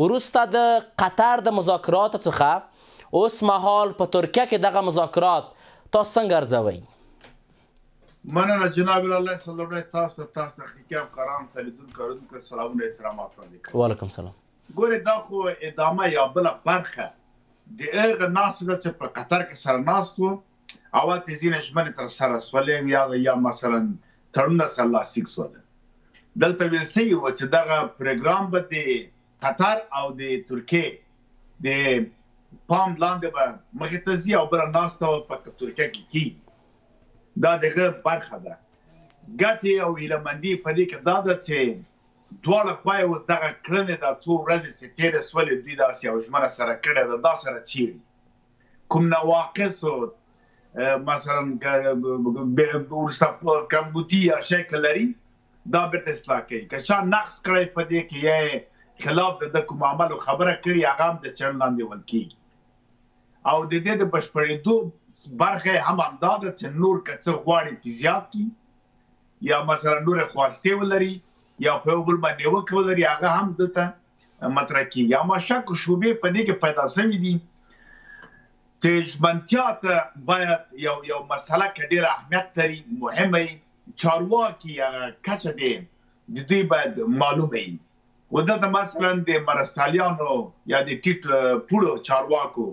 وروسته د قطر د مذاکراتو څخه اوس مهال په ترکیه کې دغه مذاکرات تاسو څنګه ارزوئ؟ مننه جناب الله صلی الله علیه تاسو تاسو تخنیکي همکارانو ته، لیدونکو، اورېدونکو سلامونه، احترامات وړاندې کوم. وعلیکم سلام. ګورې، دا خو ادامه یا بله برخه د هغه ناستې ده چې په قطر کې سره ناست وو او هلته ځینې ژمنې تر سره سولې یا مثلا تړونونه سره لاسلیک سول. دلته ویل سوي و چې دغه پروګرام به د قطر او د ترکیې د پام لاندې به مخې ته ځي او بله ناسته به په ترکیه کې کېږي. دا دغه برخه ده. ګټې او هیله مندي په دې کې دا ده چې دواړه خواوې اوس دغه کړنې، دا څو ورځې چې تېرې سولې، دوی داسې یو ژمنه سره کړې ده، دا سره څېړي. کوم نواقص مثلا ورسره کمبودي یا شی که لري، دا بیرته اصلاح کوي. که چا نقص کړی په دې کې یا خلاف د کوم عمل او خبره کړې، هغه هم د څېړنې لاندې ول کېږي. او د دې د بشپړېدو برخه هم همدا ده چې نور که څه غواړي پې زیات کړي یا مثلا نورې خواستې ولري یا په یو بل باندې نیوکه ولري، هغه هم دلته مطرح کېږي. اما شک او شبهې په دې کې پیدا شوي دي چې ژمنتیا ته باید یو مسله که ډېر اهمیت لري، مهمه وي، چارواکي هغه کچه دی د دوی باید معلومه وي. و دلته مثلا د مرستیالیانو یا د ټیټ پوړو چارواکو